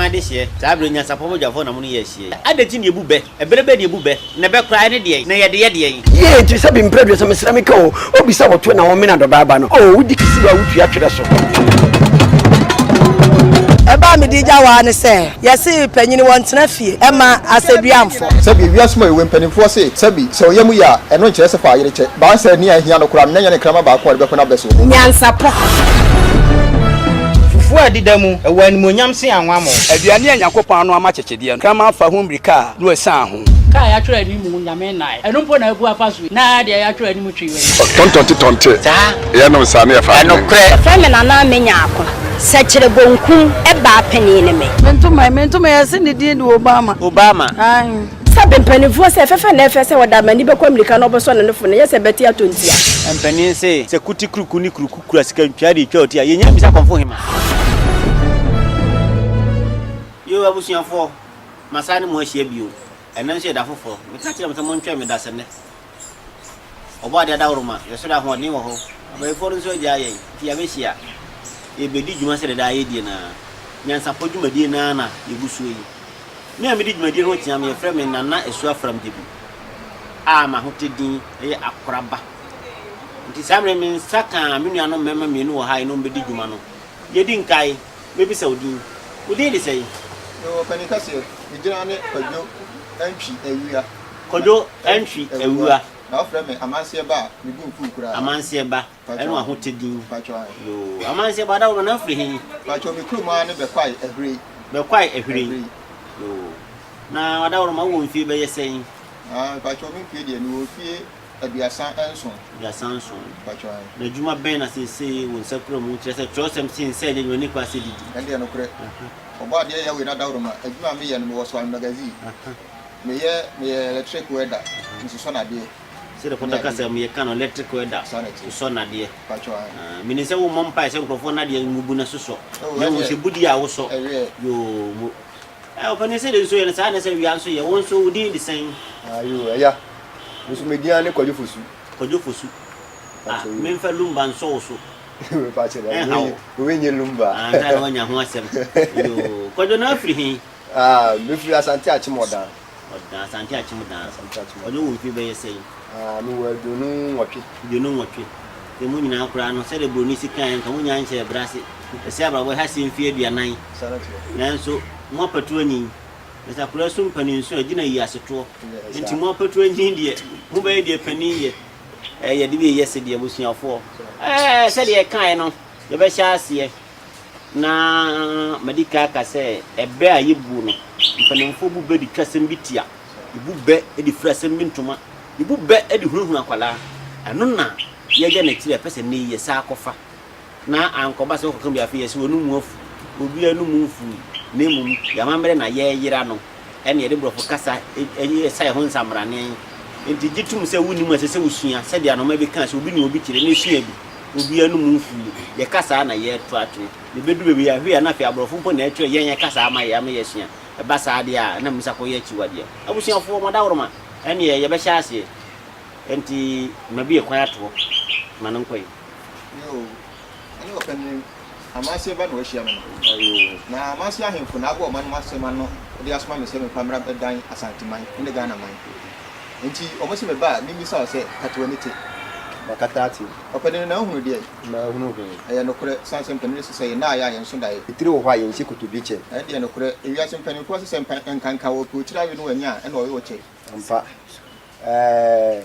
Asanteman adehyeɛ, saa berɛ yi nyansapɔ badwafoɔ na mo ne yɛ ahyia yi. Adɛn nti na yɛbu bɛ? Ɛberɛ bɛn na yɛbu bɛ? Na bɛ koraa ɛne deɛn? Na yɛde yɛ deɛn? Yie nti sɛ bi mprɛ 30 mesrɛ me ka o obi sɛ wɔto na wɔmena dɔbaa ba no o wodi kisiwa a wotua twerɛ so. Ɛbɛ a mede gya wo ara ne sɛ, yɛse panyini wɔntena fie mma asɛdua mfɔ. Sɛbi, wiase mu awiei mpanimfoɔ se, sɛbi, sɛ ɔyam yɛ a, ɛno nkyerɛ sɛ fa ayere kyɛ. Baa sɛ nea ahia no koraa no, na ɛnyɛ ne kraman baako a ɔde bɛko n'abɛ so. Nyansapɔ. Fufuo a ɛdeda mu, ɛwɔ animuonyam sen anwammɔ. Aduane a Nyankopɔn ano ama kyekyedeɛ no, kraman fa ho mmirika a, na wasian ho. Kaa a yɛatwerɛ anim Nyame nnae. Ɛno mpo na abu afa so yi, na deɛ yɛatwerɛ anim twe w'ani. Ɔtɔntɔnte tɔnte yɛnom saa ne yɛfa adwene. Ɛnokorɛ. Wɔfrɛ me Nana Amenyako. Sɛkyerɛ bonkum baa panin ne me. Me ntoma yi, me ntoma yi, yɛse ne din de Obama. Obama. Ae. Sɛbe mpanimfoɔ sɛ, Fɛfɛ na ɛfɛ sɛ wɔde amani bɛkɔ mmirika na wɔbɛsɔ ne nofo no, ɛnyɛ sɛ ɛbɛte atɔ ntia. Mpanin se, sɛ kuti kuruku ne kuruku kura sika ntwea de retwa ɔti a, yɛnnya mmisa kɔmfo hema. Yoo abusuafoɔ, masan ne mo ahyia bio. Ɛnnɛ nso yɛ da foforɔ. Meka kyerɛɛ mo sɛ montwɛn me dasɛnnɛ. Ɔbɔadeɛ adaworoma, yɛsɔre ahoɔden wɔ hɔ. Abayifoɔ no nso agyaa yɛn, nti yɛabɛhyia. Yɛrebɛdi dwuma sɛdeɛ daa yɛdie no ara. Nyansapɔ dwumadie no ara na yɛgu soɔ yi. Me a medi dwumadie no ho kyea me, yɛfrɛ me Nana Asuah Afram Gyedu a m'ahotɛ din yɛ Akoraba. Nti saa mmerɛ yi me nsa kaa me nuanom mmarima mmienu wɔ ha a yɛne wɔn bɛdi dwuma no. Deɛ ɛdi nkae, mɛbisa wo din. Wo din de sɛn? Mewɔ panin kɛseɛ. Me gyina ne Kwadwo Antwi Awua. Kwadwo Antwi Awua. Na wofrɛ me Amanseɛ Ba a, me bo mfuw koraa. Amanseɛ Ba, ɛne w'ahotɛ din. Pakyɛ ae. Yoo, Amanseɛ Ba, dawuro na wofiri he? Pakyɛ me kurom ara ne Bɛkwae Ahwirei. Bɛkwae Ahwirei. Yoo, na w'adaworoma wowɔ mfie bɛyɛ sɛn? Ah, pakyɛ me mfie deɛ, mewɔ mfie 37. 37. Pakyɛ ae. Na adwuma bɛn na seesei wo nsa kura mu, kyerɛ sɛ twerɛsɛm se nsa nyɛ adwuma ne kura sɛ didi? Ɛndeɛ nokorɛ. Ɔbɔadeɛ Yahweh n'adaworoma, adwuma a meyɛ no, mewɔ Soame Magazine. Meyɛ meyɛ electric welder, mesosɔ nnadeɛ. Sɛdeɛ pɔtɔ kasa mu yɛka no, electric welder, sosɔ nnadeɛ. Menim sɛ wommɔ mpaeɛ sɛ nkurɔfoɔ nnadeɛ ngugu na sosɔ, na mmom sɛ bu deɛ a wosɔ. Yoo, mo. Ɛ, ɔpanin sɛdeɛ nsuo yɛ no, saa na ɛsɛ wia nso yɛ. Wo nso, wo din de sɛn? Yoo, ɛya. Me nso me din ara ne Kwadwo Fosu. Kwadwo Fosu. Ah, memfa lumba nsɔ wo so. Ɛnha wo. Wei nyɛ lumba. Ah, nsa na wanya ho asɛm. Yoo, Kwadwo na afiri he? Ah, mefiri Asante Akyem Ɔdan. Ɔdan, Asante Akyem Dan. Asante Akyem. Kwadwo wɔ mfie bɛyɛ sɛn? Ah, mewɔ 28. 28. Sɛ mo nyinaa koraa no, sɛdeɛ buroni si kaeɛ, nka mo nyinaa nhyɛɛ brɛ ase. Ɛsɛ abrabɔ ha sie mfeɛ 40. Nanso, mo apatu anyin. Na sɛ akwadaa su mpanin nso a, gyina yi asetoɔ. Nti mo apatu anyin deɛ, mobɛyɛ deɛ panin yɛ. Ɛɛ yɛde bi reyɛ sedeɛ abusuafoɔ. Ɛɛ sɛdeɛ yɛkaeɛ no, yɛbɛhyɛ aseɛ. Na madi kan aka sɛ ɛbɛ a yɛbuo no, mpanimfoɔ bu bɛ de twa asɛm bi tia. Yɛbu bɛ de fira asɛm bi ntoma. Yɛbu bɛ de hunahuna akwadaa. Ɛno na yɛagya no akyiri a yɛpɛ sɛ nnɛ yi yɛsan akɔfa. Na ankɔba sɛ wokɔka bi afei yɛse w'anomu afu. Obiara anomu mfui, na mmom yɛn amammerɛ na yɛreyera no. Ɛna yɛde borɔfo kasa sa yɛn ho nsamrane. Enti gye tom sɛ wunnim a ɛsɛ sɛ wusua, sɛdeɛ anoma bi kaa sɛ obi ne obi kyerɛ na sua bi. Obiara anom mfui. Yɛka saa na yɛreto atwene. Na ɛbɛdu baabi yɛahwɛ a na afei aborɔfo mpo na ɛrekyerɛ yɛn yɛka saa ama yɛn ama yɛasua. Ɛba saa deɛ a na mmisa kɔyɛ akyiwadeɛ. Abusuafoɔ, mo adaworoma, ɛnneɛ yɛbɛhyɛ aseɛ. Enti mabue kwan ato hɔ. Ma no nkɔ yi. Yoo, ɛne ɔpanin Amanseɛ ba na wahyia me no. Na Amanseɛ ahemfo na abɔ ɔman mu asɛm ano de asoma me sɛ memfa mmra bɛdan Asanteman ne Ghana man. Enti wɔn se meba a memmisa wo sɛ, kata w'ani te? Makata ate. Ɔpanin no, na wohunu deɛn? Manhunu hwee. Ɛyɛ nokorɛ, sane sɛ mpanin se sɛ yɛn nna ayɛ a yɛn nso daeɛ. Etire wɔ hɔ a yɛnhyɛ kotodwe kyɛ. Ɛno deɛ nokorɛ, ewiase mpanimfoɔ se sɛ mpa nkanka wɔ pɛ otiri awe no wanya a, ɛna ɔwe wo kyɛ. Ampa. Ɛɛ.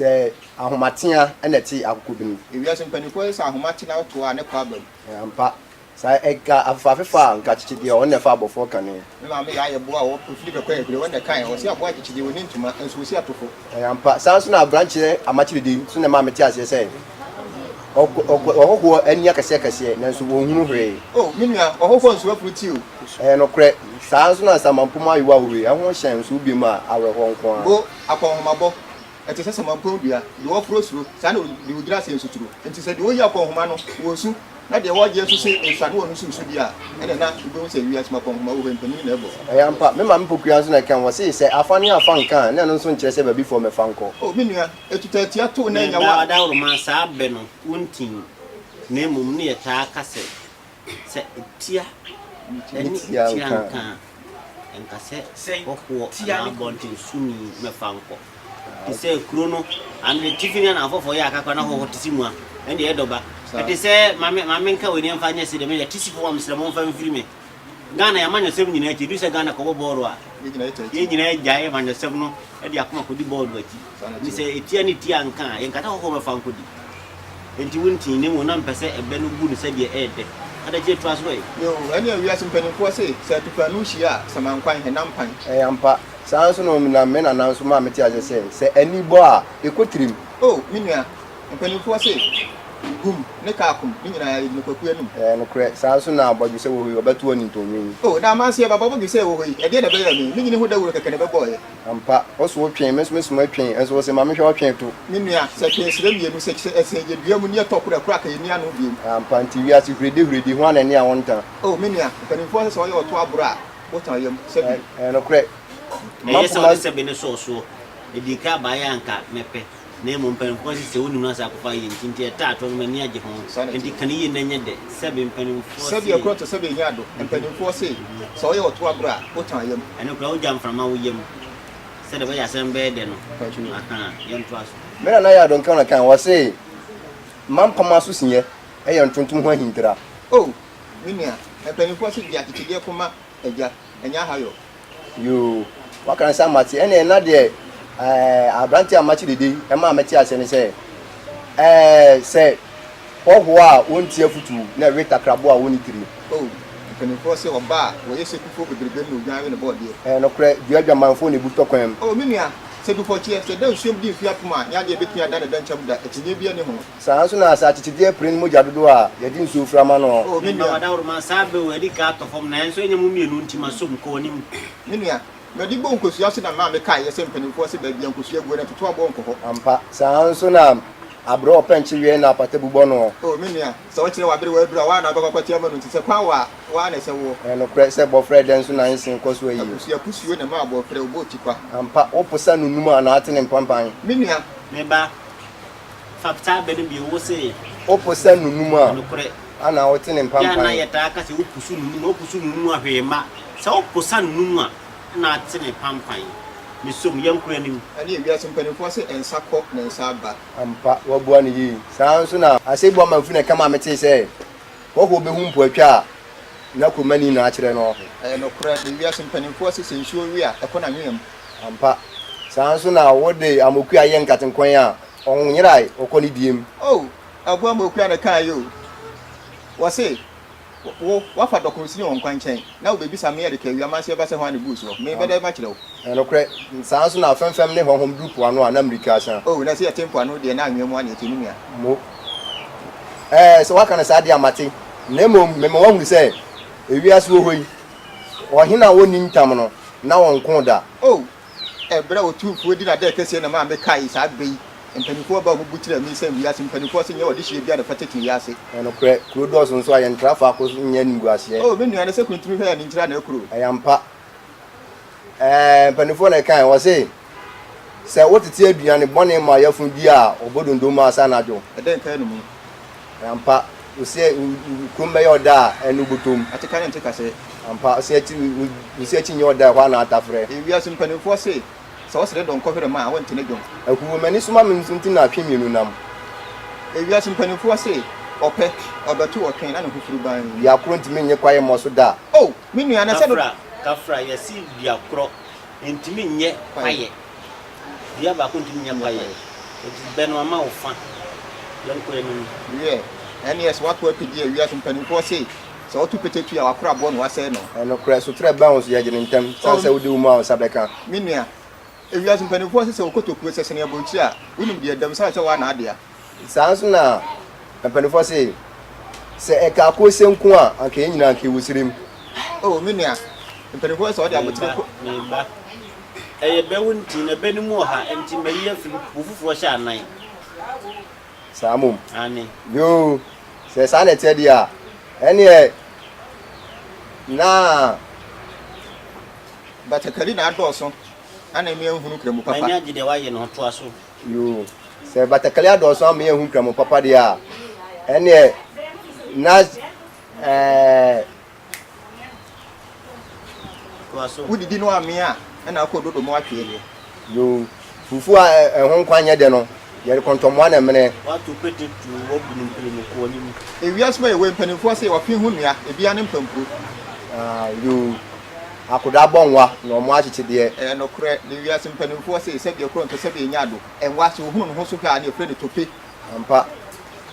Sɛ ahomatea na ɛte akokɔbini. Ewiase mpanimfoɔ se sɛ ahoma te na woto a ne kɔ aba mu. Ɛyɛ ampa. Saa ɛka afefafefa a nka kyekyedeɛ ɔno na ɛfa abɔfoɔ kane. Me maame yaa yɛ boa a ɔfiri bɛkɔ ahire ɔno na ɛkaeɛ ɔse aboa kyekyedeɛ ɔnni ntoma nso ɔsi atofo. Ɛyɛ ampa. Saa nso na aberanteɛ amakyerede nso na ɛmaa mete aseɛ sɛ ɔkɔ ɔkɔ ɔhɔhoɔ ani akɛseɛ akɛseɛ nanso ɔnhunu hwee. O me nua, ɔhɔhoɔ nso afuru ti o. Ɛyɛ nokorɛ. Saa nso na nsamanpɔ mu ayowa wɔ wei ɛho hyɛn nso wobie mu a awerɛhoɔ nko ara. Bo, akɔnhomabɔ. Ɛte sɛ samanpɔn dua, deɛ ɔforo suro, saa na deɛ ɔgyina aseɛ nso suro. Enti sɛ deɛ ɔyi akɔnhoma no, wɔ su, na deɛ wɔgyeɛ nso se esua na ɔno nso resu deɛ a, ɛnneɛ na wobɛhu sɛ wiase mu akɔnhoma wɔ hɔ yi, mpanin na ɛbɔ. Ɛyɛ ampa, me maame Pokuaa nso na ɛka, wɔse sɛ afa ne afa nka a, na ɛno nso nkyerɛ sɛ baabi fɔɔ mɛfa nkɔ. O me nua, ɛtuta atia to na anya Meda wo a. adaworoma saa bɛ no wontii, na mmom ne yɛtaa ka sɛ, Sɛ etia Ɛne tia tia nka. nka a, ɛnka sɛ hɔhoɔ anaa abɔntensoni mmɛfa nkɔ. Te sɛ kuro no ano atifi ne anaafoɔ yɛ aka koraa na hɔhoɔ te se mua, ɛndeɛ ɛdɔ ba. Ɛte sɛ ma me ma menka wei na ɛmfa nyɛ sedeɛ meyɛ Tisifoɔ a mesrɛ momfa mfiri me. Ghana yɛn amanyɔsɛm nyinaa akyi, ɛduru sɛ Ghana kɔbɔ bɔɔlo a, yɛn nyinaa gyae amanyɔsɛm no de akoma kɔdi bɔɔlo akyi. Nti sɛ ɛtia ne tia nka a, yɛnka sɛ hɔhoɔ bɛfa nkɔdi. Enti wontii, na mmom na mepɛ sɛ ɛbɛ no bu no sɛdeɛ ɛyɛ dɛ. Adagyeɛ toa so ɛ. Yoo, ɛnneɛ wiase mpanimfoɔ se, sɛ atupaanu hyia a, samannkwan, hɛnam pan. Ɛyɛ ampa. Saa ara nso na na me nana nso maa metee aseɛ sɛ, sɛ ani bɔ a, ɛkɔ tirim. O, me nua, mpanimfoɔ se, Gum ne kaakom, ne nyinaa yɛgyina kwaku anum. Ɛyɛ nokorɛ. Saa ara nso na abɔdwesɛ wɔ hɔ yi, wɔbɛto anintɔnnwen. O, na amanseɛ ba, abɔdwesɛ wɔ hɔ yi, ɛdeɛn na ɛbɛyɛɛ me? Me nyini ho dawuro kɛkɛ na ɛbɛbɔeɛ. Ampa, wo so wotwe, me nso me soma twe, nso wose, Ma menhwɛ wo twe to. Me nua, sɛ twee serɛ mmienu, sɛ kyerɛ ɛsɛn yɛ dua mu ne ɛtɔ koro ɛkoro aka yɛnni ano biom. Ampa, nti wiase huredi huredi, hwan na ɛne a wonta? O me nua, mpanimfoɔ sɛ sɛ wɔyɛ ɔto aboro a, wotɔn yam, sɛbi. Ɛyɛ nokorɛ. Ɛyɛ sɛ wɔde sɛbe no sɔɔ soɔ. Ɛdii kan baeɛ a anka mɛpɛ, na mmom mpanimfoɔ se sɛ wonim no asa akɔfa ayɛ nti, nti ɛtaa toɔ no m'ani agye ho. Enti ka no yie na ɛnyɛ dɛ. Sɛbe, mpanimfoɔ se. Sɛbe ɛkorɔ te sɛbe ɛnyɛ ado. Mpanimfoɔ se, sɛ woyɛ ɔto aboro a, wotɔn yam. Ɛno koraa wogya mframa wo yam sɛdeɛ ɛbɛyɛ asɛm bɛyɛ dɛ no. Ahaa, yɛntoa so. Me nana yɛ adonka na kan, ɔse, Mampam aso sinyɛ yɛ ntontom ho ahintira. Oh, me nua, mpanimfoɔ se gye akyekyedeɛ kɔma agya, ɛnyɛ ahayɔ. Yoo, waka no sɛ mate. Ɛnneɛ na deɛ ɛɛ aberanteɛ a makye dede ɛmaa mete aseɛ ne sɛ, ɛɛ sɛ hɔhoɔ a ɔnti afutuo na ɛwe takraboa a ɔnni tire. Oh, mpanimfoɔ se ɔba a wɔyɛ sekufoɔ bebrebe no na odwan we ne bɔɔdeɛ. Ɛyɛ nokorɛ, dua adwamanfoɔ na ebu tɔ kwan mu. Oh, me nua, sɛ dufɔkyeɛ, sɛ ɛda nsuom di mfeɛ apem a, nyɛ adeɛ a ɛbɛtumi ada ne dɛnkyɛm da, akyinnyeɛ biara nni ho. Saa ara nso na sɛ akyekyedeɛ pere ne mogya dodoɔ a, yɛde nsuo fra ma no. Oh, me Mma nua. w'adaworoma saa bɛ o, adi ka atɔ fam, nanso ɛnyɛ mo mmienu nti masom, kɔ w'anim. Me nua, madi bɔ nkosua so na maa mekaeɛ sɛ mpanimfoɔ se baabi a nkosua guo no, ɛtoto aboɔ nkɔ hɔ. Ampa, saa ara nso na aberɛ a ɔpɛnkye weɛ na apata bu bɔ noɔ. Oh, me nua, sɛ wokyerɛ w'aberewa aduru a, wo ara na wobɛkɔ akɔte ama no nti sɛ kwan wɔ a, wo ara na ɛsɛ woɔ. Ɛyɛ nokorɛ sɛ bɔfrɛ dɛ nso na nsen kɔ so ayie. Akosua kusuo na ɛma abɔfrɛ ɔbɔ tikwa. Ampa, woposa nunum a na ate ne mpampan. Me nua. Me ba, fa saa bɛ no bio, wo se. Woposa nunum a. Nokorɛ. Ana wote ne mpampan. Yɛ a na yɛtaa ka sɛ wopusu nunum a, wopusu nunum a hwee mma. Sɛ woposa nunum a, na ate ne pampan. Mesom, yɛnkɔ anim. Ɛne wiase mpanimfoɔ se nsa kɔ na nsa aba. Ampa, woabua no yie. Saa ara nso na. Asɛebu amanfu na ɛka maa metee sɛ hɔhoɔ bɛhu mpoatwa a na kuromani na akyerɛ no. Ɛyɛ nokorɛ, na wiase mpanimfoɔ se sɛ nsuo we a, ɛkɔ n'anwea mu. Ampa, saa ara nso na wode amokua yɛ nkatenkwan a, ɔnyerae, ɔkɔ ne diem. O, aboa amokua na ɛkaeɛ o. Wɔse, Wo, woafa dɔkono sini wɔ nkwa nkyɛn, na wobɛbisa me Erika awia manse ɛba sɛ hwan na ɛbuu soɔ? Me, bɛdɛ makyerɛ wo. Ɛyɛ nokorɛ, saa ara nso na afɛmfɛm ne hɔhɔm duru po ano a, na mmirika asa. Oh, na sɛ yɛte mpoano deɛ, na anwea mu ara na yɛte, me nua. Mo. Ɛɛ, sɛ woaka no saa deɛ a, mate. Na mmom, mema woahunu sɛ, ewiase wɔ hɔ yi, ɔhene a ɔnni ntam no, na ɔnkoo da. Oh, ɛberɛ a Otumfoɔ di n'adɛɛ kɛseɛ na ɛmaa mekaee saa bɛ yi. Mpanimfoɔ baa mu bu kyerɛɛ me sɛ wiase mpanimfoɔ se nyɛ ɔdehyeɛ biara na ɛfata tumi wiase. Ɛyɛ nokorɛ, kuro dɔɔso nso a, yɛntra faako nyɛ animguaseɛ. Oh, me nua, na sɛ kuntunu hwɛ a, ne nkyiri anaa kuro? Ɛyɛ ampa. Ɛɛ, mpanimfoɔ na ɛkae, wɔse, Sɛ wotete aduane bɔne ma yafunu di a, ɔbɔ dondon mu ansa anadwo. Ɛdɛn nka anum? Ɛyɛ ampa, ose wo kurom bɛyɛ ɔda a, ɛne wobɔtɔ mu. Ateka ne nte kasɛɛ. Ampa, ose akyi, ose akyi nyɛ ɔda a, ɛhɔ ara na atafrɛ. Ewiase mpanimfoɔ se, Sɛ wosere dɔnkɔ hwerɛma a, wonte ne dwom. Ahuo, m'ani so ma me nso nti na atwe mmienu nam. Ewiase mpanimfoɔ se, Ɔpɛ, ɔbɛto ɔtwe na ne ho firi ban. Dua koro ntumi nyɛ kwaeɛ mmɔ so da. Oh, me nua, na sɛ no. Kafra, kafra, yɛse dua korɔ ntumi nyɛ kwaeɛ. Dua baako ntumi nyɛ kwaeɛ. Enti bɛ no ama wo fa. Yɛnkɔ anim. Wiɛ, ɛnneɛ sɛ woato apidi a, wiase mpanimfoɔ se, Sɛ woto pete tu a, w'akora aboɔ na woasɛe no. Ɛnokorɛ, soterɛ bɛn wo so, yɛgye no ntɛm, sane sɛ wode wo mu a wo nsa bɛka. Me nua, ewiase mpanimfoɔ se sɛ wo kotokuo sɛ sene aburokyire a, wonim deɛ ɛda mu, sane sɛ woa na adea. Saa ara nso na mpanimfoɔ se, sɛ ɛka akose nko a, anka yɛn nyinaa anka yɛwɔ serem. Oh, me nua, mpanimfoɔ se sɛ wɔde abotire kɔ. Me ba, me ba, ɛyɛ bɛ wo nti, na bɛ no mu ɔha, enti mayi afiri mu, po foforɔ hyɛ anan. Saa mmom. Aane. Yoo, sɛ saa na ɛteɛ deɛ a, ɛnneɛ na. Batakari na adɔɔso ana me anhunu kramu papa. M'ani agye deɛ woayɛ no ho, toa so. Yoo, sɛ batakari adɔɔso ama yɛahu kramu papa deɛ a, ɛnneɛ na ɛɛ. Toa so. Wodidi na woammee a, ɛna akɔ dodo ma woatweɛ. Yoo, fufuo a ɛho nkwan nyɛ dɛ no, yɛde kɔntɔmmoa na ɛmene. Woato pete tuu woabu no mprenu kɔ w'anim. Ewiase mu a yɛwɔ yi, mpanimfoɔ se ɔfe ho nnua, ebiara ne mpampuro. Ah, yoo, akodaa bɔ nwa na wɔn akyekyedeɛ. Ɛyɛ nokorɛ, na ewiase mpanimfoɔ se sɛdeɛ korɔ ntɔ sɛdeɛ ɛnya ado. Nwa, sɛ ohunu ne ho so hwɛ a, na yɛfrɛ no tope. Ampa,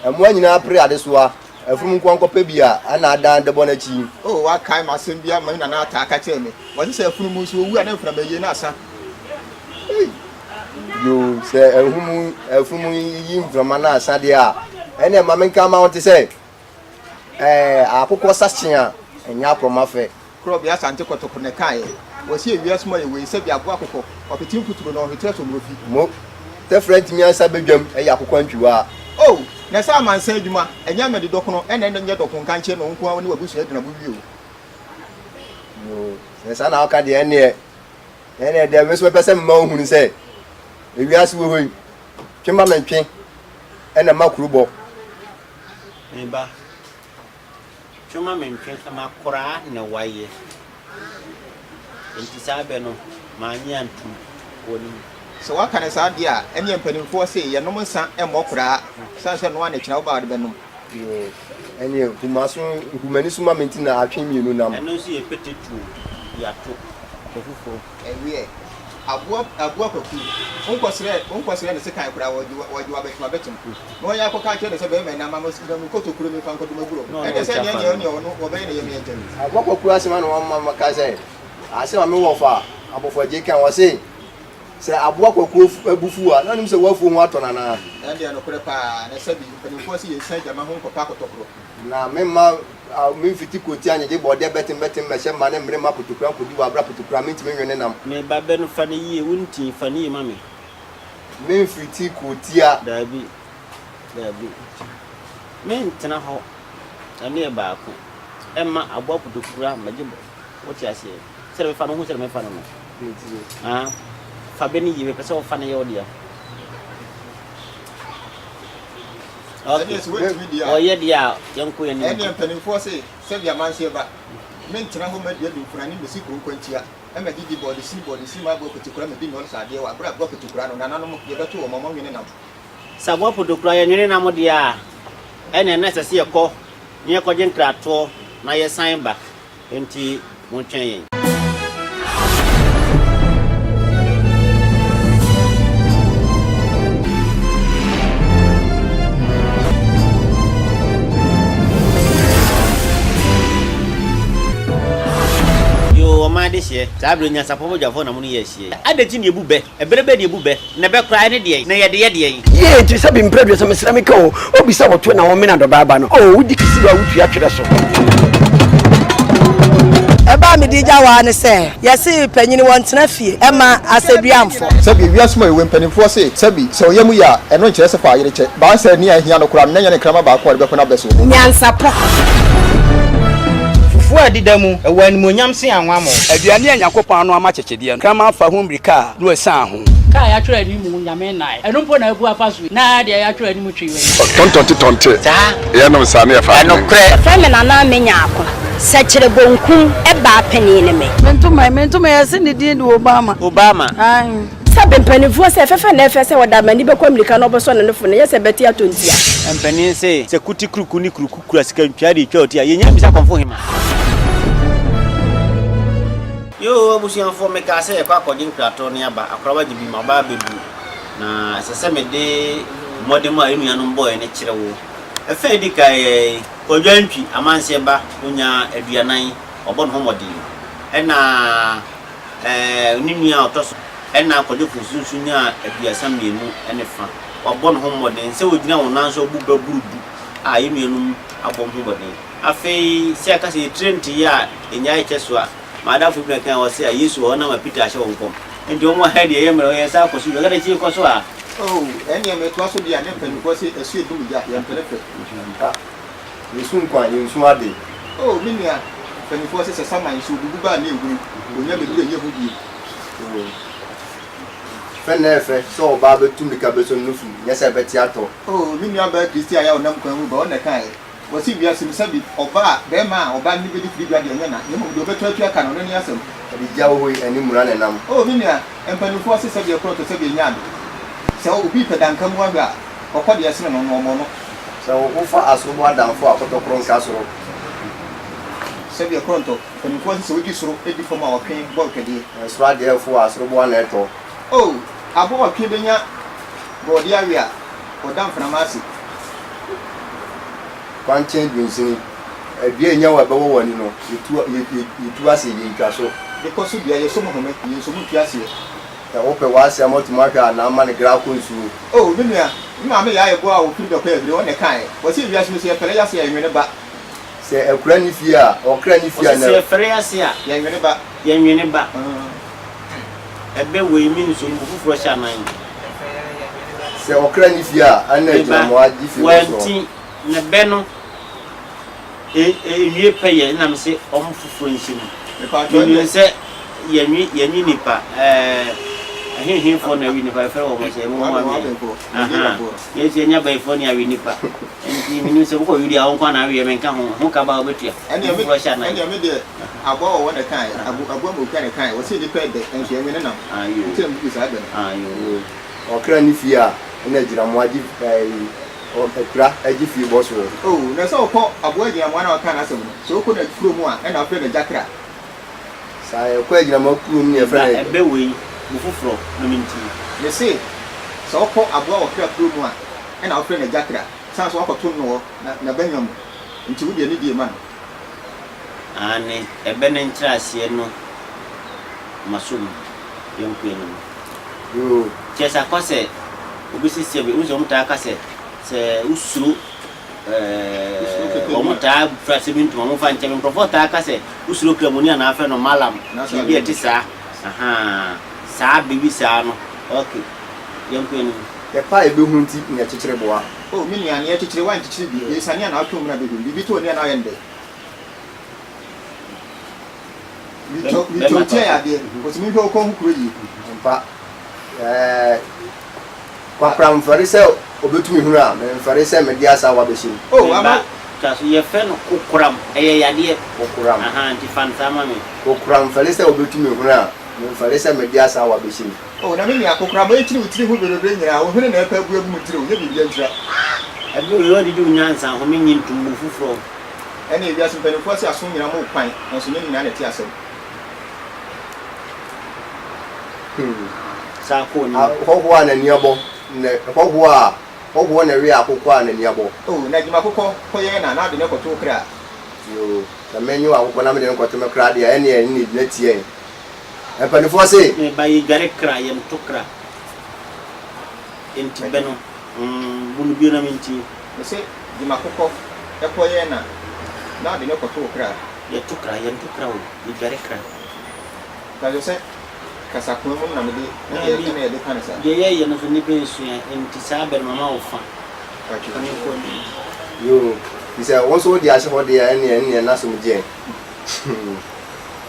mmoa nyinaa pere adesoa, afurum nko ara nkɔpɛ bi a, ɛna adan de bɔ n'akyi. Oh, woakae m'asɛm bi ama me nana ataa ka kyerɛɛ me. Ɔse sɛ afunumu nso owu a na mframa yie na asa. Ei! Yoo, sɛ ahumu, afunumu yi mframa na asa deɛ a, ɛnneɛ ma menka mma wo nte sɛ, ɛɛ, akokɔ sakye a, ɛnyɛ akorɔma fɛ. Korɔbea Asante Kɔtɔkɔ na ɛkaeɛ. Wɔse ewiase mu ayɛ wei sɛdeɛ aboa akokɔ, ɔpete mfuturo na ɔhwete asomorofi. Mo, tɛfrɛ ntumi ansa badwam yɛ akokɔ antwiwaa. Oh, na sɛ amansan adwuma, ɛnyɛ amadi dɔkono ɛna ɛnyɛ dɔko nkankye na wo nko ara wo ne w'abusua agyina bo wie o. Yoo, sɛ saa na woka deɛ ɛnneɛ, ɛnneɛ deɛ me nso mɛpɛ sɛ mema wohunu sɛ, ewiase wɔ hɔ yi, twe ma mentwe ɛna ɛma kuro bɔ. Me ba, Twe ma mentwe ma koraa na wayɛ. Enti saa bɛ no, mannye antom wɔ ne mu. Sɛ woaka no saa deɛ a, ɛnneɛ mpanimfoɔ se yɛnnom nsa mmɔ koraa, sane sɛ noa na kyina wo ba a wode bɛnom. Yoo, ɛnneɛ hu m'aso, hu m'ani so ma me nti na atwe mmienu nam. Ɛno nso yɛ pete tuo, yɛato pɛ foforɔ. Ɛweɛ, aboa, aboa kwaku, wonkɔsrɛ, wonkɔsrɛ no sekan koraa, wɔgye, wɔgye wo abɛtem abɛtem. Na wɔyɛ akɔka akyerɛ no sɛ, Bɛrima yi, na ma me me kotokuro memfa nkɔdom aburo. Na ɔne Ɛnneɛ sɛ ɔtwa neɛ fa neɛ no. ɔneɛ ɔno, wɔbɛyɛ ne yam yɛ ntɛm. Aboa kwaku asɛm a na wɔma maka sɛ, asɛm a me wɔfa Abɔfoagye ka, ɔse, sɛ aboa kwaku bo fuw a, na ɔnim sɛ w'afuo ho atɔ no anaa? Ɛndeɛ nokorɛ paa, na sɛbi mpanimfoɔ se yɛnsiane gyama ho nkɔpɛ akɔtɔkorɔ. Na memma memfiti koti anyegye bɔɔdeɛ bɛtem bɛtem mmɛhyɛ mma ne mmere mma potokura nkɔdi wɔ abere a potokura mentumi nwe ne nam. Me ba bɛ no fa no yie, wo nti fa no yie ma me. Memfiti kurotia. Daabi, daabi. Mentena hɔ, ɛno yɛ baako. Ɛmma aboa kotokura mmɛgye bɔ. Wote aseɛ? Sɛdeɛ mefa no, wohu sɛdeɛ mefa no no? Ah, fa bɛ no yie, mepɛ sɛ wofa no yɛ wo dea. Ɛnneɛ sɛ woantumi deɛ a. Ɔyɛ deɛ a, yɛnkɔ yɛn anim. Ɛnneɛ mpanimfoɔ se, sɛdeɛ amanseɛ ba, mentena hɔ mma dua dumfena ne mmɛsi kuro nkwantia. Ɛma didi bɔɔde sini bɔɔde sini ma aboa kotikora ma di nnɔre sɛ adeɛ wɔ aberɛ a aboa kotikora no nananom yɛbɛto wɔn ɔmo nwene nam. Sɛ aboa potokura yɛ nwene nam deɛ a, ɛnneɛ na ɛsɛ sɛ yɛkɔ na yɛkɔgye nkratoɔ na yɛsan ba. Enti montwɛn yɛn. Yoo, ɔman adehyeɛ, saa berɛ yi nyansapɔ badwafoɔ na mo ne yɛ ahyia yi. Adɛn nti na yɛbu bɛ? Ɛberɛ bɛn na yɛbu bɛ? Na bɛ koraa ɛne deɛn? Na yɛde yɛ deɛn? Yie nti sɛ bi mprɛ 30 mesrɛ me ka o obi sɛ wɔtoe na wɔmene adɔbaa ba no o wodi kisiwa a wotua twerɛ so. Ɛbɛ a mede gya wo ara ne sɛ, yɛse panyini wɔntena fie ɛma asɛduamfo. Sɛbi, wiase mu awiei mpanimfoɔ se, sɛbi, sɛ ɔyam yɛ a, ɛno nkyerɛ sɛ fa ayere kyɛ. Baansa nni a ahia no koraa no, na ɛnyɛ ne nkraman baako a ɔde bɛko n'abɛ so. Nyansapɔ. Fufuo a ɛdeda mu, ɛwɔ animuonyam sen anwammɔ. Aduane a Nyankopɔn ano ama kyekyedeɛ no, kraman fa ho mmirika a, na wasian ho. Kaa a yɛatwerɛ anim Nyame nnae. Ɛno mpo na abu afa so yi, na deɛ yɛatwerɛ anim twi wei. Tɔntɔnte tɔnte, yɛnom saa ne yɛfa adwene. Wɔfrɛ me Nana Amenyako. Sɛkyerɛ bonkum baa panin ne me. Me ntoma yi, me ntoma yi, yɛse ne din de Obama. Obama. Ae. Sɛ mpanimfoɔ sɛ fɛfɛ na ɛfɛ sɛ wɔde amani bɛkɔ mmirika na wɔbɛsɔ ne nofo no, ɛnyɛ sɛ ɛbɛte atɔ ntia. Mpanin se, sɛ kuti kuruku ne kuruku kura sika ntwaa de retwa ɔti a, yɛnnya mmisa kɔmfo hema. Yoo abusuafoɔ, mekaa sɛ yɛkɔ akɔgye nkratoɔ ne aba, akorawa gye bi ma ɔbaa bɛbu, na ɛsɛ sɛ mede mmɔdemmɔ a yɛn nuanom bɔeɛ no kyerɛ wo. Ɛfã a ɛdi kan yɛ Kwadwo Antwi, amanseɛ ba, ɔnyaa 40, wabɔ ne ho mmɔden. Ɛna ɛɛ ne nua a ɔtɔ so ɛna Kwadwo Fosu nso nyaa 32 ne fa, wabɔ ne ho mmɔden sɛ ɔgyina wɔn nan so abu bɛboro du a yɛn nuanom abɔ ho mmɔden. Afei sɛ yɛka sɛ yɛtire nteyɛ a ɛnyae kyɛ so a, M'adamfo bi na ɛkae, ɔse a Yesu wɔ hɔ na ma Peter ahyɛ wɔn nkɔm. Enti wɔn wɔ ha deɛ ɛyɛ mmerɛ, yɛn san kɔ so bio. Ɛka akyi kɔ so a. Oh, ɛnneɛ metoa so deɛ a ne mpanimfoɔ se ɛso edum gya, yɛmpene fɛ. Ampa, yɛsu nkwa, yɛnsu ade. Oh, me nua, mpanimfoɔ se sɛ saman nso obubu ba a na ehunu, onya bɛduru ɛnyɛ hu bio. Oh, fɛ na ɛfɛ sɛ ɔbaa bɛtu mmirika bɛsɔ ne nufu, nyɛ sɛ ɛbɛte atɔ. Oh, me nuabaa Christy a yɛ a ɔnam kwan mu ba, ɔno na ɛkaeɛ. Wɔse wiase mu sɛbi ɔba a, bɛɛma a ɔba ne bɛdi firi dwa deɛ ɛnyɛ na, na mmom deɛ ɔbɛtɔ atua ka no, ɔno ne asɛm. Ɛde gya wɔ hɔ yi ɛne mmura na ɛnam. Oh me nua, mpaninfoɔ se sɛbi ɛkorɔ tɔ sɛbi ɛnyɛ ade. Sɛ obi repɛ danka mu ahwɛ a, ɔkɔ deɛ ɛsene no no ɔmmɔ no. Sɛ wofa asorobo adamfo a, kɔtɔkorɔ nka soro. Sɛbi ɛkorɔ ntɔ, mpaninfoɔ se sɛ wodi soro di fam a ɔtwe bɔ ntwɛdeɛ. Soro adeɛ fo a, asoroboa na ɛtɔ. Oh, aboa ɔtwe bɛnya borɔdeɛ awe a, ɔda mframa ase. Kwankyɛn dunsini, dua a enya wo a ɛbɛwɔ w'ani no, yɛtu yɛ yɛ yɛtu ase, yɛntwa so. Bepɔ so dua, yɛsɔ mu home, yɛnsɔ mu ntu aseɛ. Sɛ wopɛ w'ase ama woatumi ahwɛ a, na ama no gra akɔ nsuo. Oh, me nua, me maame Yaa Yeboah a ɔfiri Dɔkɔ Abiri, ɔno na ɛkaeɛ. Ɔse ewiase mu sɛ yɛfɛre yɛn ase a, yɛnwene ba. Sɛ akura nni fie a, ɔkra nni fie a, Ɔse na. sɛ yɛfɛre yɛn ase a, Yɛnwene ba. Yɛnwene ba. Ɛbɛ wei me nso mbu foforɔ hyɛ anan. Sɛ ɔkra nni fie a, ɛnna Me ba, agyinamoa gye fie bɔ soɔ. wanti ne bɛ no nwie pɛyɛ nna me se ɔmo foforɔ nhyɛ mu. Mepatwɔ Menim ɛndeɛ. sɛ yɛnwe yɛnwe nipa ɛɛ ɛhehefoɔ na awi nipa yɛfrɛ wɔn sɛ mo Wabɛn mo wabɛnfoɔ, ahaa Nigeriafoɔ. yɛn nso yɛnya bayifoɔ ne awe nipa nti menim sɛ wokɔ we deɛ a wo nko ara na aweɛ menka ho ho ka ba a wobɛtua Ɛndeɛ me foforɔ hyɛ anan. ɛndeɛ me deɛ Aboa wɔwɔ na ɛkaeɛ, abo aboa mu okura na ɛkaeɛ, wɔse nnipa yɛ dɛ, nso yɛnwe ne nam. Nti na mebubu saa bɛ no. Yoo, ɔkra nni fie a, ɛna agyinamoa gye ɛyi, ɔ akura gye fie bɔ soɔ. Oh, na sɛ ɔkɔ aboa agyinamoa na ɔkaa n'asɛm no, sɛ ɔkɔ na kuro mu a, ɛna ɔfrɛ no agya kra. Saa, yɛkɔ agyinamoa kurom na yɛfrɛ no. Ɛbɛ wei, bu foforɔ na mentie. Mese, sɛ ɔkɔ aboa ɔkra kuro mu a, ɛna ɔfrɛ no agya kra, sane sɛ wakɔto no wɔ na n'abannwa mu, nti wo deɛ nidie ma no. Aane, ɛbɛ no nkyerɛaseɛ no maso mu, yɛnkɔ anim. Yoo. Kyerɛ sɛ akɔ sɛ obi se sɛbi, wohu sɛ wɔn taa ka sɛ, sɛ wosuro ɛɛ wɔn taa fira sɛ bi ntoma wɔn fa nkyɛn nkurɔfoɔ taa ka sɛ wosuro kramoni anaa afrɛ no malam, biribi a ɛte saa, ahaa, saa biribi saa no, ok, yɛnkɔ anim. Ɛpɛ a yɛbɛhu nti na yɛkyekyere boa. Oh me nua, nea ɛkyekyere woankyekyere bi, yɛsiane anaa wotwe wo mena bɛhwim, biribi tɔ w'ani anaa woyɛ no dɛn? Metɔ metɔ tia yɛ adeɛ, wɔsi menhwɛ wo kɔn ho kuro yie. Ampa, ɛɛ Kwakora mfɛre sɛ ɔbɛtumi hunu a, memfɛre sɛ mede asaawa bɛhyɛ mu. Oh Me ama. ba, twa so, yɛfrɛ no kokoram, ɛyɛ yadeɛ. Kokoram. Ahaa, nti fa no saa ma me. Kokoram mfɛre sɛ ɔbɛtumi hunu a, memfɛre sɛ mede asaawa bɛhyɛ mu. Oh, na me nua, kokoram a ɛkyini wo tiri ho bereberee nyinaa, wo hwene na ɛpɛ abu agu mo tiri o, nyɛ biribi antira. Ɛberɛ wei ɔdidi wo nyansa ho, mennye ntom, bu foforɔ. Ɛnneɛ wiase mpanimfoɔ se aso nyina mo kwan, nanso nyɛ ne nyinaa na ɛte asɛm. Saa kɔɔ no mu. Hɔhoɔ a n'ani abɔ, na hɔhoɔ a, hɔhoɔ na ɛwe akokɔ a n'ani abɔ. Oh, na gyima akokɔ kɔyɛ na na ade no kɔto wo kra. Yoo, sɛ menye w'akokɔ na mede no kɔto me kra deɛ a, ɛnneɛ ɛnne na tie ɛ. Mpanimfoɔ se. Me ba yɛdware kra yɛnto kra Enti bɛ no mm bu no bio na mentie. Mese gye m'akokɔ kɔ yɛn na na ade no kɔto wo kra. Yɛto kra yɛnto kra o yɛdware kra. Mpakyɛw sɛ kasakoa mu no na mede na Daabi na yɛde ka no saa. Deɛ yɛyɛ no nso nnipa nsua enti saa bɛ no mama wo fa Mpakyɛw. Fa menkɔ anim. Yoo, nti sɛ wo nso wode ahyɛ hɔ deɛ a ɛnneɛ ɛnneɛ n'asom gyeɛ.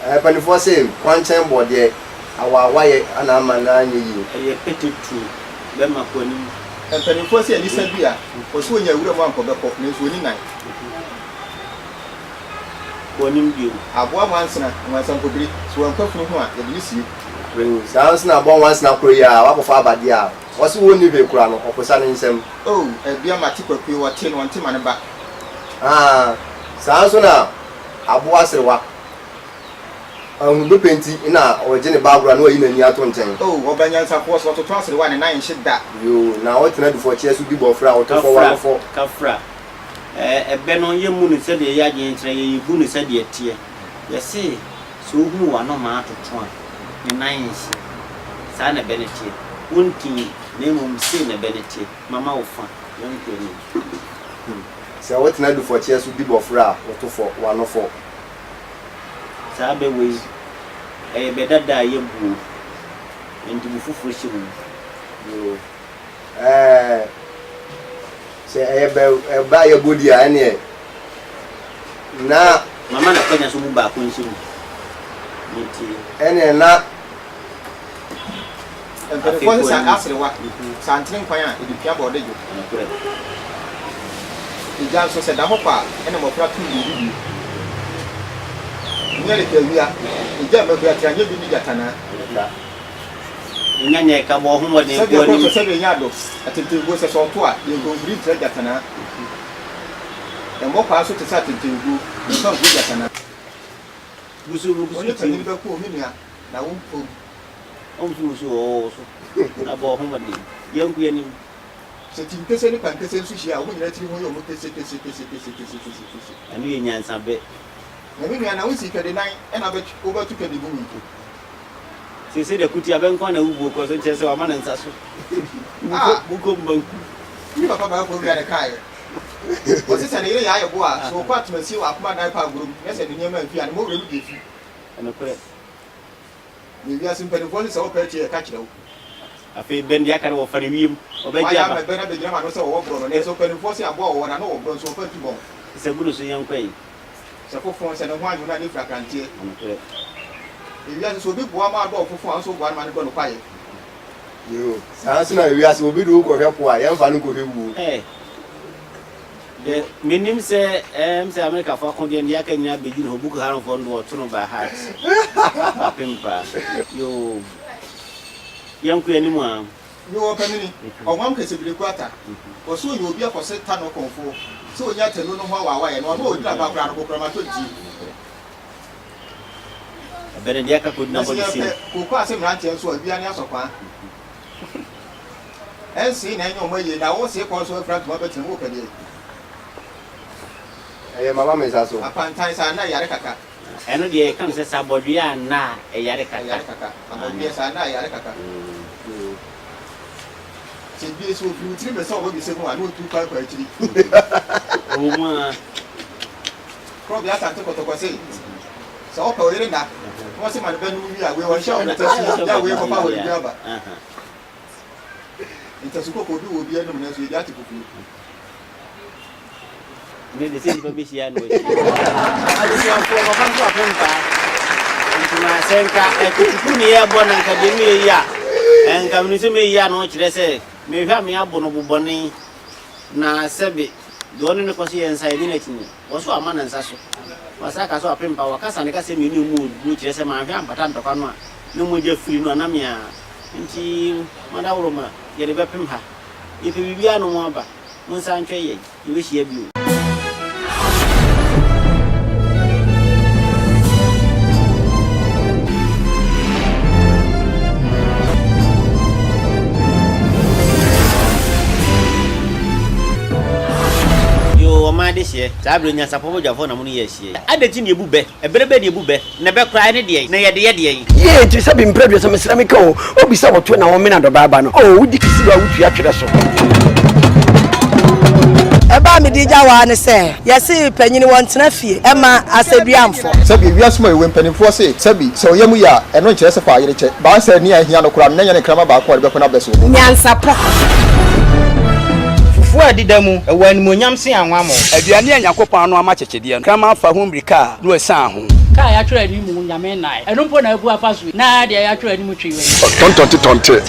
Mpanimfoɔ se kwankyɛn bɔ deɛ awaawayɛ na ama no anyɛ yie. Ɛyɛ pete tuo bɛma kɔ anim. Mpanimfoɔ se anisa dua, ɔse ɔnya wura mu anka ɔbɛkɔ, nanso ɔnni nan. Kɔ anim bio. Aboa nwansena, nwansankɔbire, sɛ wankɔ afunu ho a, yɛde no sie. Saa ara nso na aboa nwansena koro yi a wakɔfa aba deɛ a, ɔse ɔnni hwee kora no, ɔposa ne nsam. Oh, Abia mate Kwaku, ɔte no, ɔnte ma ne ba. Aa, saa ara nso na aboa serewa. Ahunu bepɛ nti na ɔgye ne ba agorɔ a na wayi n'ani ato nkyɛn. Oh, ɔba nyansafoɔ, sɛ ɔtoto aserewa a, ne nan nhye da. Yoo, na ɔtena dufɔkyeɛ so di bɔfrɛ a, ɔto fɔ wano fɔ. Kafra, kafra. Ɛɛ, ɛbɛ no, yɛmmu no sɛdeɛ yɛn adwene kyerɛ yɛn, yɛbu no sɛdeɛ ɛteɛ. Yɛse, sɛ wohunu w'anomaa toto a, ne nan nhye. Saa na ɛbɛ no teɛ. Wontii, na mmom sei na ɛbɛ no teɛ. Mama wo fa, yɛnkɔ anim. Hmm. Sɛ wotena dufɔkyeɛ so di bɔfrɛ a, woto fɔ, w'ano fɔ. Saa bɛ wei, ɛyɛ bɛ dada a yɛabu o, enti bu foforɔ hyɛ mu. Yoo, ɛɛ, sɛ ɛyɛ bɛ, ɛbɛ a yɛabɔ di a, ɛneɛ na. Mama no akwanya sɛ ɔmu baako nhyɛ mu. Mentie. Ɛneɛ na. Mpanimfoɔ se sɛ aserewa, sɛ antene nkwan a, ɛde pia bɔɔde dwo. Nokorɛ. Egya nso, sɛ da hɔ kwa a, ɛna mmɔfra tom de di bio. Nyɛ leke awia, egya mma hura tira nyɛ bi ne gyatanaa. Nya nyɛ ka bɔ ho mmɔden Sɛdeɛ kɔ ɛkɔ anim. so sɛdeɛ ɛnya adɔ, atentenguo, sɛ sɛ ɔto a, yɛ nkonhuri ntra gyatanaa. Ɛmmɔ kwaa nso te sɛ atentenguo, mfa nhuri gyatanaa. Busu busu Wo ne ti. panin bɛko o, me nua, na wo mpo. Ɔmsu wusu wɔ wo so, na bɔ ho mmɔden. Yɛnkɔ anim. Sɛ tinkese ne pankese nso hyia a, wɔn nyinaa tiri ho yɛ wɔn kese kese kese kese kese kese kese. Ɛno yɛ nyansabɛ. Na me nua, na wosii twɛde nan na wobɛto twɛde gu mu yi? Seesei deɛ kuti abɛ nko ara na wubuo kɔ so, nkyerɛ sɛ wama ne nsa so. Ah! Bukom banku. Me papa baa kurom bia na ɛkaeɛ. Ɔse sɛ ne yere yɛ ayɛ bo a, sɛ ɔkɔ atomasie wɔ akoma dan pa agorɔ mu na sɛ ne nneɛma amfi a, ne mmɔwerɛ mu deɛ fi. Nokorɛ. Na ewiase mpanimfoɔ se sɛ wopɛ atie a, yɛka kyerɛ wo. Afei bɛn deɛ aka no wɔfa no wiem, ɔbɛgye Wayɛ aba. ama bɛ no abɛgyina m'ano sɛ wɔwɔ borɔ no, nanso mpanimfoɔ se aboa wɔwɔ n'ano wɔ borɔ nso wɔmfa ntu bɔn. Sɛ gu no so yɛnkɔ yi. Sɛ fofon, sɛ ne ho anwo no a, ne fira kranteɛ. Nokorɛ. Ewiase sɛ obi boa ma adɔ ɔfofon a, wo nso woboa no ma no dɔ no kwaeɛ. Yoo, saa nso na ewiase obi de wo kɔhwɛ po a, yɛmfa no nkɔhwɛ wuo. Ɛɛ. Deɛ menim sɛ ɛɛm sɛ Amerikafoɔ akodeɛ no deɛ aka nyinaa bɛgyina hɔ Boko Haramfoɔ no deɛ wɔto no by heart apem paa yoo yɛnkɔ anim aa. Yoo ɔpamini, ɔhwam kɛsɛbiriku ata, ɔsɛ ɔnya obi akɔse ta no kɔmfoɔ sɛ ɔnya atanu no ho awaawaeɛ na ɔno a ɔgyina ba koraa no kokorama tɔ ne tie. Ɛbɛ no deɛ aka kɔgyina Na hɔ sɛ de yɛpɛ sim. kooko ase mmeranteɛ nso a, awia ne asɔkwaa. Ɛnsee na ɛnyɛ wɔn ayie, na wo see kɔ nso afira ntoma bɛtena mu, wopɛ deɛ. Ɛyɛ mama me nsa so. Apantan saa na ɛyare kaka. Ɛno deɛ yɛka no sɛ sɛ abɔdweɛ a nna a ɛyare kaka. Ɛyare kaka. Abɔdweɛ saa na ɛyare kaka. Sɛ bie sɛ ofiri wo tirim bɛsɛ ɔbɔdwesɛ mu a na otu kwan kɔ akyiri. Ɔwɔ mu aa. Korɔbea Asante Kɔtɔkɔ se sɛ ɔpɛ ɔyere nna na ɔse ma ne ba no nwu wie a wei ɔnhyɛ wo ntasuo yɛ a wei kɔfa awɔredua aba. Ntasu kɔkɔɔ bi wɔ obi anom nanso yɛgya ate fufuo. Ne de sɛ nnipa bɛhyia na wɔahyia. Adesuafoɔ papa nso apem paa. Nti na sɛ nka ɛkutuku ne yɛbɔ na nka deɛ meyɛ yi a, nka menim sɛ meyɛ yi a na ɔkyerɛ sɛ mehwɛ a meabo no bobɔne na sɛbe deɛ ɔne no kɔ so yɛ nsa yɛnye no akyinnye. Wɔ so ama ne nsa so. Wasa aka sɛ wapem paa. Wakasa ne kasa mmienu mu ɔduru kyerɛ sɛ manhwɛ ampata ntɔkwa no a na mogya firi no a na me a nti moadaworoma yɛde bɛpem ha. Yɛpɛ biribiara no mo aba. Monsan ntwɛn yɛn. Yɛbɛhyia bio. Yoo, ɔman adehyeɛ, saa berɛ nyansapɔ badwafoɔ na mo ne yɛ ahyia yi. Adɛn nti na yɛbu bɛ? Ɛberɛ bɛn na yɛbu bɛ? Na bɛ koraa ɛne deɛn? Na yɛde yɛ deɛn? Yie nti sɛ bi mprɛ 30 mesrɛ meka o obi sɛ wɔto na wɔmena dɔbaa ba no o wodi kisiwa wotua twerɛ so. Ɛbɛ a mede gya wo ara ne sɛ, yɛse panyini wɔntena fie ɛma asɛdua mfɔ. Sɛbi, ewiase mu a yɛwɔ yi, mpanimfoɔ se, sɛbi, sɛ ɔyam yɛ a, ɛno nkyerɛ sɛ fa ayere kyɛ. Baasa nni a ahia no koraa no, na ɛnyɛ ne nkraman baako a ɔde bɛko n'abɛ so. Nyansapɔ. Fufuo a ɛdeda mu, ɛwɔ animuonyam sen anwammɔ. Aduane a Nyankopɔn ano ama kyekyedeɛ no, kraman fa ho mmirika a, na wasian ho. Kaa a yɛatwerɛ anim Nyame nnae. Ɛno mpo na abu afa so yi. Na deɛ yɛatwerɛ anim twi wei. Tɔntɔnte tɔnte.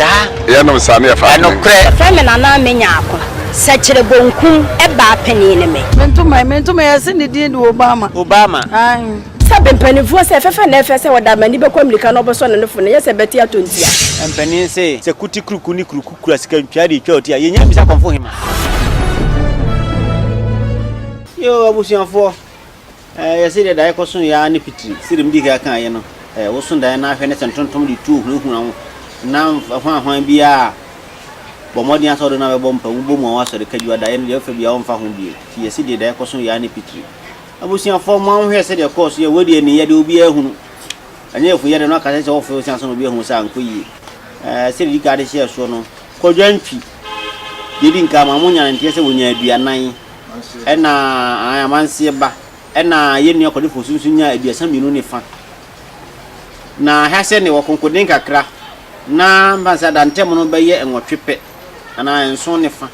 Yɛnom saa ne yɛfa adwene. Nokorɛ. Wɔfrɛ me Nana Amenyako. Sɛkyerɛ bonkum baa panin ne me. Me ntoma yi, me ntoma yi, yɛse ne din de Obama. Obama. Ae. Sɛ mpanimfoɔ sɛ fɛfɛ na ɛfɛ sɛ wɔde amani bɛkɔ mmirika na ɔbɛsɔ ne nofo no, ɛnyɛ sɛ bɛte atɔ ntia. Mpanin se, sɛ kuti kuruku ne kuruku kura sika ntwaa de retwa ɔti a, yɛnnya mmisa kɔmfo hema. Yoo abusuafoɔ, ɛɛ yɛse deɛ daeɛ kɔso yɛ ara ne pitiri, sɛdeɛ medi kan kaeɛ no, ɛɛ woso daeɛ na ahwɛ ne sɛ ntontom de tuo hunahuna wo na hwanhwan biara a, bɔ mmɔden ara sɛ wode no abɛbɔ mpa mu, wobɔ mu a woasɔre kadwua daeɛ no deɛ wofa biara womfa ho bio, nti yɛse deɛ daeɛ kɔso yɛ ara ne pitiri. Abusuafoɔ mo anhwɛ sɛdeɛ ɛkɔɔ so yɛ wei deɛ nneyɛ deɛ obiara hunu ɛnyɛ yɛfo yɛ deɛ no aka sɛ sɛ wɔfo yɛ ansa na obi ahu sɛ ankɔ yie ɛɛ sɛdeɛ di kan de hyɛɛ soɔ no kwadwa ntwi deɛ di nka ma mo nya ne nteɛ sɛ wɔnya aduanan ɛna amanseɛ ba ɛna yɛn nua kwadwo fosu nso nya 32 ne fa na ha sɛ ne wɔ konkoden kakra na mfa sɛ adantam no bɛyɛ nwɔtwe pɛ anaa nson ne fa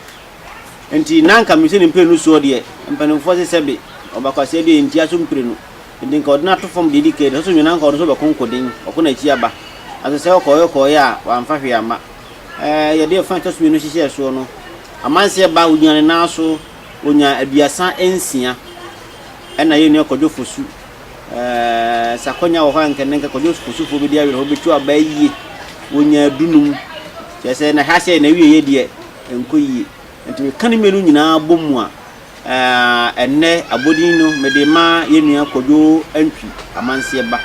Enti na anka mise ne mprenu soɔ deɛ, mpanimfoɔ se sɛbe, ɔbakwasea deɛ ntia so mprenu. Enti nka ɔde no ato fam deɛ edi kan, ɛsɛ so nwene anka ɔno nso bɛko nkoden, ɔko n'akyi aba. Nanso sɛ ɔkɔeɛ kɔeɛ a, wamfa hwee amma. Ɛɛ, yɛde ɛfa a ɛtɔ so mmienu hyehyɛɛ soɔ no, amanseɛ ba, ɔgyina ne nan so. Ɔnyaa 36 ɛna yɛn nua Kwadwo Fosu ɛɛ sɛ akɔnya wɔ hɔ a nka nnɛ nka Kwadwo Fosufoɔ bɛdi awerɛhoɔ bɛtu aba yie. Ɔnyaa 15. Kyerɛ sɛ na ha sɛ n'awieeɛ deɛ ɛnkɔ yie. Nti meka ne mmienu nyinaa bɔ mu a, ɛnnɛ abɔdin no mede ma yɛn nua Kwadwo Antwi Amanseɛ ba.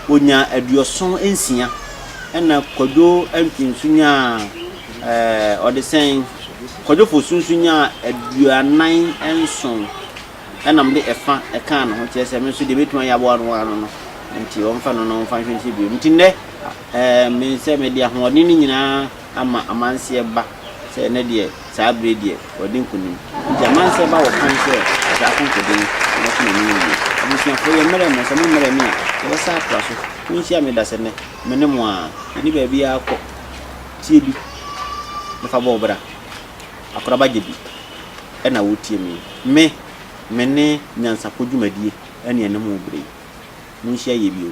Ɔnyaa 76 ɛna Kwadwo Antwi nso nyaa ɔde sɛn? Kwadwo Fosu nso nyaa 47 ɛna mede ɛfa ɛkaa ne ho kyerɛ sɛ me nso deɛ mɛtumi ayɛ aboa no ano no nti ɔmfa no na ɔmfa nhwɛ nhyɛ bio. Nti nnɛ me sɛ mede ahoɔden no nyinaa ama amanseɛ ba sɛ ɛnnɛ deɛ saa berɛ yi deɛ wadi nkonim. Nti amanseɛ ba wɔ kwan sɛ ɔtaa ko nkoden na ɔbɛto n'anim yie. Abusuafoɔ yɛ mmerɛ mo, sɛ mo mmerɛ me a, yɛbɛsa atoa so. Monhyia me dasɛ nnɛ, me ne mo ara, yɛnni baabiara kɔ. Tie bi na fa bɔ wo bra. Akoraba gye bi ɛna wotie me yi. Me, me ne Nyansapɔ dwumadie ɛne ɛne mo berɛ yi. Monhyia yie bio.